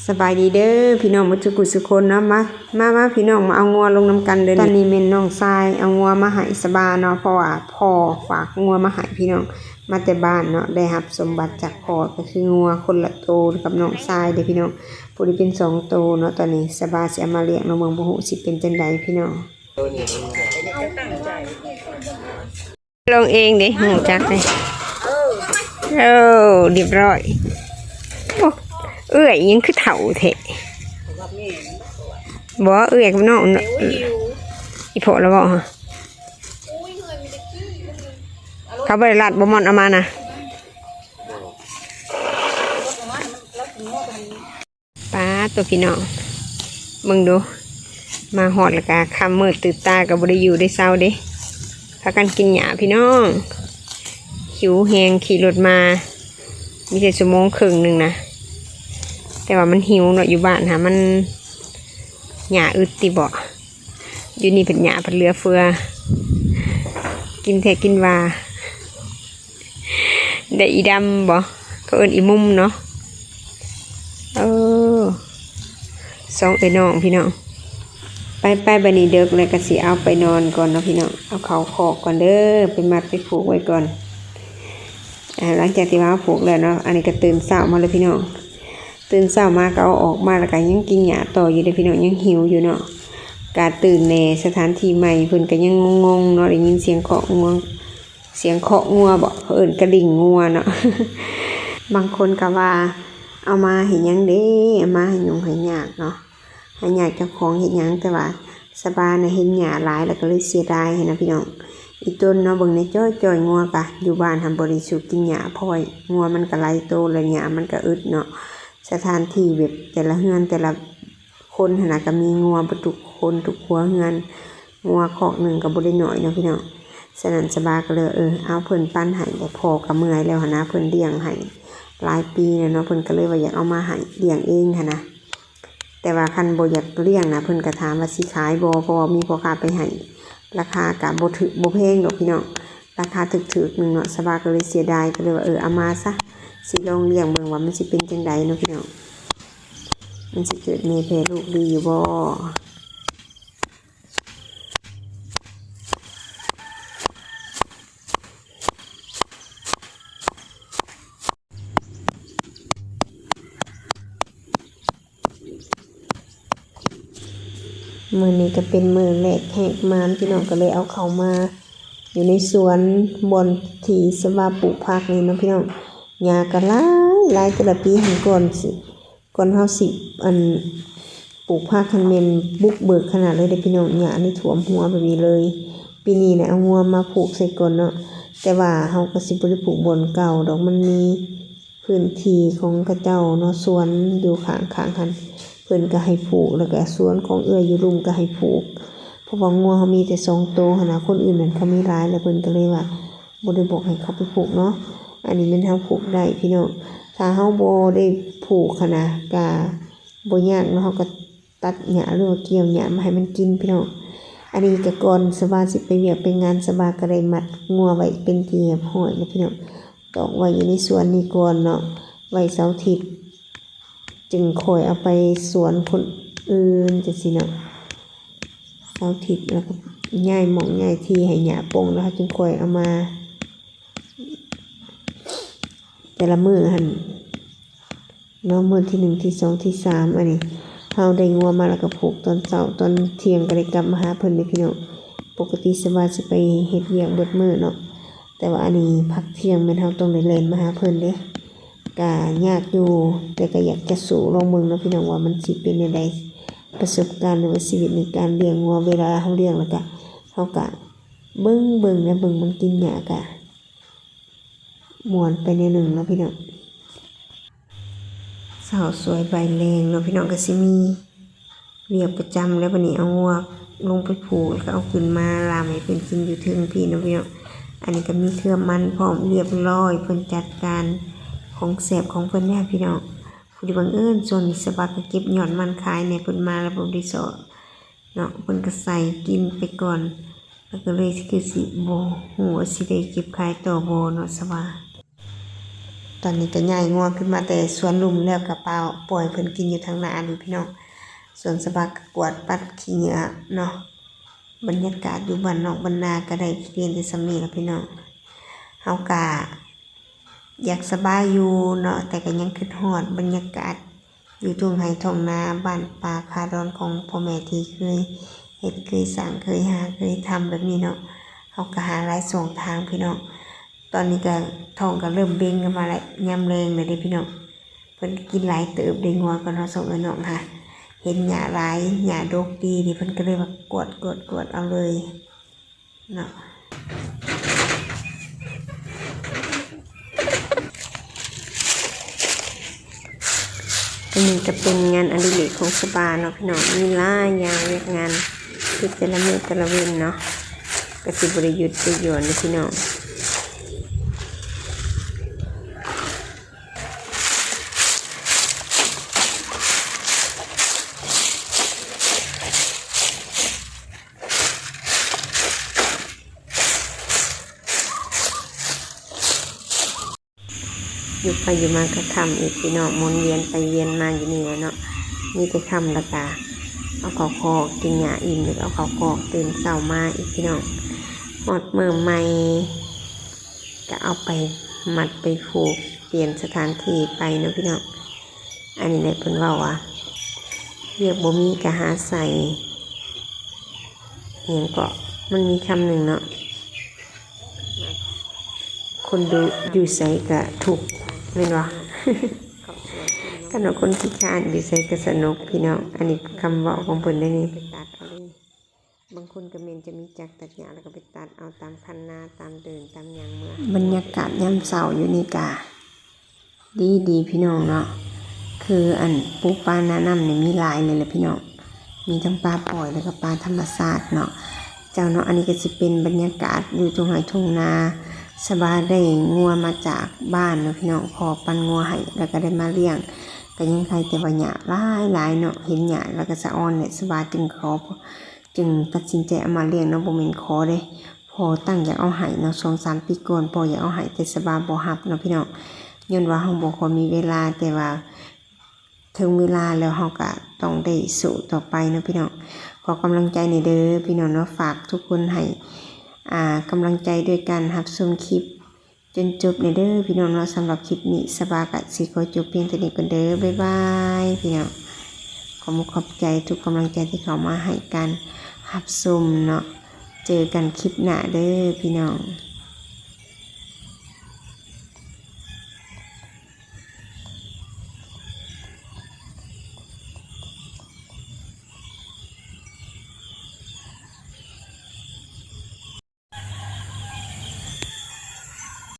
ສະບາຍດີເດີພີ່ນ້ອງໝົດທຸກຜູ້ທຸກຄົນເນາະ ມາ ມາ ມາພີ່ນ້ອງ ມາເອົາງົວລົງນຳກັນເດີ. ຕອນນີ້ແມ່ນນ້ອງຊາຍເອົາງົວມາໃຫ້ສະບາເນາະ ເພາະວ່າພໍ່ຝາກງົວມາໃຫ້ພີ່ນ້ອງ ມາແຕ່ບ້ານເນາະ ໄດ້ຮັບສົມບັດຈາກພໍ່ ກໍຄືງົວຄົນລະໂຕກັບນ້ອງຊາຍເດີພີ່ນ້ອງ ຜູ້ທີ່ເປັນສອງໂຕເນາະ. ຕອນນີ້ສະບາຊິເອົາມາລ້ຽງເນາະ ເບິ່ງບໍ່ຮູ້ຊິເປັນຈັ່ງໃດພີ່ນ້ອງ. ລອງເອງເດ້ ຮູ້ຈັກເດ້. ເອີ ລຽບຮ້ອຍ. ໂອ້ ເອື້ອຍຍັງຄືເຖົ້າແທ້. ບໍ່ ເອື້ອຍກັບນ້ອງ ອີ່ພໍ່ລະບໍ່? ເຂົາບໍ່ໄດ້ລັດບໍ່ ໝ່ອນເອົາມານະ. ປາດໂທ້ ພີ່ນ້ອງ ເບິ່ງດູ ມາຮອດແລ້ວກະຄ່ຳມືດຕື່ນຕາ ກໍບໍ່ໄດ້ຢູ່ໄດ້ເຊົາເດ້ ພາກັນກິນຫຍ້າພີ່ນ້ອງ. ຫິວແຮງ ຂີ່ລົດມາມີແຕ່ຊົ່ວໂມງເຄິ່ງໜຶ່ງນະ ແຕ່ວ່າມັນຫິວເນາະ ຢູ່ບ້ານຫາມັນຫຍ້າອຶດຕິເບາະ. ຢູ່ນີ້ເພິ່ນຫຍ້າເພິ່ນເຫຼືອເຟືອ ກິນແທ້ກິນວ່າ ໄດ້ອີ່ດຳບໍ່ ເຂົາເອີ້ນອີ່ມຸມເນາະ. ເອີ ສອງເອື້ອຍນ້ອງພີ່ນ້ອງ. ໄປໆ ບັດນີ້ເດິກແລ້ວ ກໍຊິເອົາໄປນອນກ່ອນເນາະພີ່ນ້ອງ ເອົາເຂົ້າຄອກກ່ອນເດີ ໄປມັດໄປຜູກໄວ້ກ່ອນ. ອາ ຫຼັງຈາກທີ່ວ່າເຮົາຜູກແລ້ວເນາະ ອັນນີ້ກໍຕື່ນເຊົ້າມາເລີຍພີ່ນ້ອງ. ຕື່ນເຊົ້າມາກໍເອົາອອກມາ ແລ້ວກໍຍັງກິນຫຍ້າຕໍ່ຢູ່ເດ້ພີ່ນ້ອງ ຍັງຫິວຢູ່ເນາະ. ກະຕື່ນແດ່ ສະຖານທີ່ໃໝ່ ເພິ່ນກໍຍັງງົງໆເນາະ ໄດ້ຍິນສຽງເຄາະງົວ ສຽງເຄາະງົວເບາະ ເຂົາເອີ້ນກະດິ່ງງົວເນາະ. ບາງຄົນກໍວ່າ ເອົາມາເຮັດຫຍັງເດ້ ເອົາມາໃຫ້ຫຍຸ້ງໃຫ້ຍາກເນາະ ໃຫ້ຍາກເຈົ້າຂອງເຮັດຫຍັງ. ແຕ່ວ່າ ສະບານະເຫັນຫຍ້າຫຼາຍແລ້ວກໍເລີຍເສຍດາຍຫັ້ນນະພີ່ນ້ອງ. ອີ່ຕົນເນາະ ເບິ່ງແດ່ ຈ້ອຍໆ ງົວກະຢູ່ບ້ານຫັ້ນບໍ່ໄດ້ສູ່ກິນຫຍ້າ ເພາະວ່າງົວມັນກະຫຼາຍໂຕ ແລ້ວຫຍ້າມັນກະອຶດເນາະ. ສະຖານທີ່ແບບແຕ່ລະເຮືອນແຕ່ລະຄົນຫັ້ນນະ ກະມີງົວເບິດທຸກຄົນທຸກຄົວເຮືອນ ງົວຄອກໜຶ່ງກະບໍ່ໄດ້ໜ້ອຍເນາະພີ່ນ້ອງ. ສະນັ້ນສະບາກໍເລີຍ ເອີ ເອົາເພິ່ນປັນໃຫ້ແຫຼະ ພໍ່ກໍເມື່ອຍແລ້ວຫັ້ນນະ ເພິ່ນລ້ຽງໃຫ້ຫຼາຍປີແລ້ວເນາະ ເພິ່ນກໍເລີຍວ່າຢາກເອົາມາໃຫ້ລ້ຽງເອງຫັ້ນນະ. ແຕ່ວ່າຄັນບໍ່ຢາກລ້ຽງນະ ເພິ່ນກໍຖາມວ່າຊິຂາຍບໍ່ ເພາະວ່າມີພໍ່ຄ້າໄປໃຫ້ ລາຄາກໍບໍ່ຖືກ ບໍ່ແພງດອກພີ່ນ້ອງ ລາຄາຖືກໆໜຶ່ງເນາະ. ສະບາກໍເລີຍເສຍດາຍ ກໍເລີຍວ່າ ເອີ ເອົາມາຊະ ຊິລອງລ້ຽງເບິ່ງວ່າມັນຊິເປັນຈັ່ງໃດເນາະພີ່ນ້ອງ ມັນຊິເກີດແມ່ແຜ່ລູກດີຢູ່ບໍ່. ມື້ນີ້ກໍເປັນມື້ແລກແຫກມານ ພີ່ນ້ອງ ກໍເລີຍເອົາເຂົ້າມາຢູ່ໃນສວນ ບ່ອນທີ່ສະບາປູກຜັກນີ້ເນາະພີ່ນ້ອງ. ຫຍ້າກໍຫຼາຍໆ ແຕ່ລະປີຫັ້ນ ກ່ອນຊິ ກ່ອນເຮົາຊິ ອັນ ປູກຜັກຫັ້ນແມ່ນບຸກເບີກຂະໜາດເລີຍເດ້ພີ່ນ້ອງ ຫຍ້ານີ້ຖ້ວມຫົວແບບນີ້ເລີຍ. ປີນີ້ນະເອົາງົວມາຜູກໃສ່ກ່ອນເນາະ ແຕ່ວ່າເຮົາກໍຊິບໍ່ໄດ້ຜູກບ່ອນເກົ່າດອກ ມັນມີພື້ນທີ່ຂອງເຂົາເຈົ້າເນາະ ສວນຢູ່ຂ້າງໆຫັ້ນ ເພິ່ນກໍໃຫ້ຜູກ ແລ້ວກໍສວນຂອງເອື້ອຍຢູ່ລຸ່ມກໍໃຫ້ຜູກ ເພາະວ່າງົວເຮົາມີແຕ່ສອງໂຕຫັ້ນນະ ຄົນອື່ນນັ້ນເຂົາມີຫຼາຍ ແລ້ວເພິ່ນກໍເລີຍວ່າ ບໍ່ໄດ້ບອກໃຫ້ເຂົາໄປຜູກເນາະ. ອັນນີ້ແມ່ນເຮົາຜູກໄດ້ພີ່ນ້ອງ ຖ້າເຮົາບໍ່ໄດ້ຜູກຫັ້ນນະ ກະບໍ່ຍາກເນາະ ເຮົາກະຕັດຫຍ້າ ຫຼືວ່າກ່ຽວຫຍ້າມາໃຫ້ມັນກິນພີ່ນ້ອງ. ອັນນີ້ກະກ່ອນສະບາຊິໄປວຽກໄປງານ ສະບາກະໄດ້ມັດງົວໄວ້ເປັນທີ່ຮຽບຮ້ອຍແລ້ວພີ່ນ້ອງ ຕອກໄວ້ຢູ່ໃນສວນນີ້ກ່ອນເນາະ ໄວ້ເສົາທິດ ຈຶ່ງຄ່ອຍເອົາໄປສວນຄົນອື່ນຈັ່ງຊີ້ເນາະ. ເສົາທິດແລ້ວກໍຍ້າຍໝ່ອງຍ້າຍທີ່ໃຫ້ຫຍ້າປົ່ງ ແລ້ວເຮົາຈຶ່ງຄ່ອຍເອົາມາ ແຕ່ລະມື້ຫັ້ນເນາະ ມື້ທີໜຶ່ງ ທີສອງ ທີສາມ ອັນນີ້ເຮົາໄດ້ງົວມາແລ້ວກໍຜູກຕອນເຊົ້າ ຕອນທ່ຽງກໍໄດ້ກັບມາຫາເພິ່ນເດ້ພີ່ນ້ອງ. ປົກກະຕິສະບາຊິໄປເຮັດວຽກເບິດມື້ເນາະ ແຕ່ວ່າອັນນີ້ພັກທ່ຽງແມ່ນເຮົາຕ້ອງໄດ້ແລ່ນມາຫາເພິ່ນເດ້. ກະຍາກຢູ່ ແຕ່ກະຢາກຈະສູ້ລອງເບິ່ງເນາະພີ່ນ້ອງ ວ່າມັນຊິເປັນແນວໃດ ປະສົບການ ຫຼືວ່າຊີວິດໃນການລ້ຽງງົວ ເວລາເຮົາລ້ຽງແລ້ວກະ ເຮົາກະເບິ່ງ ເບິ່ງແນວເບິ່ງມັນກິນຫຍ້າກະມ່ວນໄປແນວໜຶ່ງເນາະພີ່ນ້ອງ. ເຊົ້າສວຍບ່າຍແລງເນາະພີ່ນ້ອງ ກະຊິມີ ວຽກປະຈຳແລ້ວ ບັດນີ້ເອົາງົວລົງໄປຜູກ ແລ້ວກໍເອົາຂຶ້ນມາລາມໃຫ້ເພິ່ນກິນຢູ່ເທິງພີ້ເນາະພີ່ນ້ອງ. ອັນນີ້ກໍມີເຄືອມັນພ້ອມຮຽບຮ້ອຍ ເພິ່ນຈັດການຂອງແຊບຂອງເພິ່ນແລ້ວພີ່ນ້ອງ. ພໍດີບັງເອີນຊ່ວງນີ້ສະບາກໍເກັບຍອດມັນຂາຍແດ່ ເພິ່ນມາແລ້ວບໍ່ໄດ້ຊອກເນາະ ເພິ່ນກໍໃສ່ກິນໄປກ່ອນ ແລ້ວກໍເລີຍຄືຊິບໍ່ຮູ້ວ່າຊິໄດ້ເກັບຂາຍຕໍ່ບໍ່ເນາະ ສະບາ. ຕອນນີ້ກໍຍ້າຍງົວຂຶ້ນມາແຕ່ສວນລຸ່ມແລ້ວ ກໍປ່າ ປ່ອຍເພິ່ນກິນຢູ່ທາງໜ້ານີ້ພີ່ນ້ອງ. ສ່ວນສະບາກໍກວາດປັດຂີ້ເຫຍື້ອເນາະ. ບັນຍາກາດຢູ່ບ້ານນອກບ້ານນາກໍໄດ້ພຽງແຕ່ສ່ຳນີ້ລະພີ່ນ້ອງ. ເຮົາກະຢາກສະບາຍຢູ່ເນາະ ແຕ່ກໍຍັງຄິດຮອດບັນຍາກາດຢູ່ທົ່ງໄຮ່ທົ່ງນາ ບ້ານປ່າຄາດອນຂອງພໍ່ແມ່ທີ່ເຄີຍເຮັດ ເຄີຍສ້າງ ເຄີຍຫາ ເຄີຍທຳແບບນີ້ເນາະ. ເຮົາກໍຫາຫຼາຍຊ່ອງທາງພີ່ນ້ອງ. ຕອນນີ້ກໍທ້ອງກໍເລີ່ມເບັ່ງຂຶ້ນມາແລ້ວ ຍາມແລງແລ້ວເດ້ພີ່ນ້ອງ. ເພິ່ນກິນຫຼາຍເຕີບເດ້ ງົວຂອງເຮົາສອງເອື້ອຍນ້ອງຫາ ເຫັນຫຍ້າຫຼາຍ ຫຍ້າດົກດີນີ້ ເພິ່ນກໍເລີຍວ່າກວດ ກວດ ກວດເອົາເລີຍເນາະ. ອັນນີ້ກໍເປັນງານອະດິເລກຂອງສະບາເນາະພີ່ນ້ອງ ມີຫຼາຍຢ່າງວຽກງານເຮັດແຕ່ລະມື້ແຕ່ລະເວັນເນາະ ກໍຊິບໍ່ໄດ້ຢຸດໄດ້ຢ່ອນເດ້ພີ່ນ້ອງ. ຢູ່ໄປຢູ່ມາກໍຄ່ຳອີກພີ່ນ້ອງ ໝູນວຽນໄປວຽນມາຢູ່ນີ້ແຫຼະເນາະ. ມີແຕ່ຄ່ຳແລ້ວກະເອົາເຂົ້າຄອກ ກິນຫຍ້າອີ່ມແລ້ວກະເອົາເຂົ້າຄອກ ຕື່ນເຊົ້າມາອີກພີ່ນ້ອງ ຮອດມື້ໃໝ່ ກະເອົາໄປມັດໄປຜູກ ປ່ຽນສະຖານທີ່ໄປເນາະພີ່ນ້ອງ. ອັນນີ້ແຫຼະເພິ່ນເວົ້າວ່າ ວຽກບໍ່ມີກະຫາໃສ່ ອີ່ຫຍັງເກາະ ມັນມີຄຳໜຶ່ງເນາະ ຄົນດຸຢູ່ໃສກະທຸກ ແມ່ນບໍ່? ຄັນວ່າຄົນຂີ້ຄ້ານຢູ່ໃສກະສະໜຸກພີ່ນ້ອງ. ອັນນີ້ຄຳເວົ້າຂອງເພິ່ນເດ້ນີ້. ບາງຄົນກໍແມ່ນຈະມີຈັກຕັດຫຍ້າ ແລ້ວກໍໄປຕັດເອົາຕາມຄັນນາ ຕາມເດີ່ນຕາມຫຍັງເມືອ. ບັນຍາກາດຍາມເຊົ້າຢູ່ນີ້ກະດີໆ ພີ່ນ້ອງເນາະ. ຄືອັນປູປາໜ້ານ້ຳນີ້ມີຫຼາຍເລີຍແຫຼະພີ່ນ້ອງ ມີທັງປາປ່ອຍ ແລ້ວກໍປາທຳມະຊາດເນາະ ເຈົ້າເນາະ. ອັນນີ້ກໍຊິເປັນບັນຍາກາດຢູ່ທົ່ງໄຮ່ທົ່ງນາ ສະບາໄດ້ງົວມາຈາກບ້ານເນາະພີ່ນ້ອງ ພໍ່ປັ່ນງົວໃຫ້ ແລ້ວກໍໄດ້ມາລ້ຽງ ກໍຍັງໄຄແຕ່ວ່າຫຍ້າຫຼາຍໆເນາະ. ເຫັນຫຍ້າແລ້ວກໍສະອອນແຫຼະ ສະບາຈຶ່ງຂໍ ຈຶ່ງຕັດສິນໃຈເອົາມາລ້ຽງເນາະ ບໍ່ແມ່ນຂໍເດ້. ພໍ່ຕັ້ງຢາກເອົາໃຫ້ເນາະ ສອງສາມປີກ່ອນ ພໍ່ຢາກເອົາໃຫ້ ແຕ່ສະບາບໍ່ຮັບເນາະພີ່ນ້ອງ ຍ້ອນວ່າເຮົາບໍ່ຄ່ອຍມີເວລາ. ແຕ່ວ່າເຖິງເວລາແລ້ວ ເຮົາກະຕ້ອງໄດ້ສູ້ຕໍ່ໄປເນາະພີ່ນ້ອງ. ຂໍກຳລັງໃຈແດ່ເດີພີ່ນ້ອງເນາະ ຝາກທຸກຄົນໃຫ້ ອ່າ ກຳລັງໃຈດ້ວຍການຮັບຊົມຄລິບ ຈົນຈົບແດ່ເດີພີ່ນ້ອງເນາະ. ສຳລັບຄລິບນີ້ ສະບາກະຊິຂໍຈົບພຽງເທົ່ານີ້ກ່ອນເດີ ບາຍບາຍພີ່ນ້ອງ. ຂອບອົກຂອບໃຈທຸກກຳລັງໃຈທີ່ເຂົ້າມາໃຫ້ການຮັບຊົມເນາະ. ເຈີກັນຄລິບໜ້າເດີພີ່ນ້ອງ.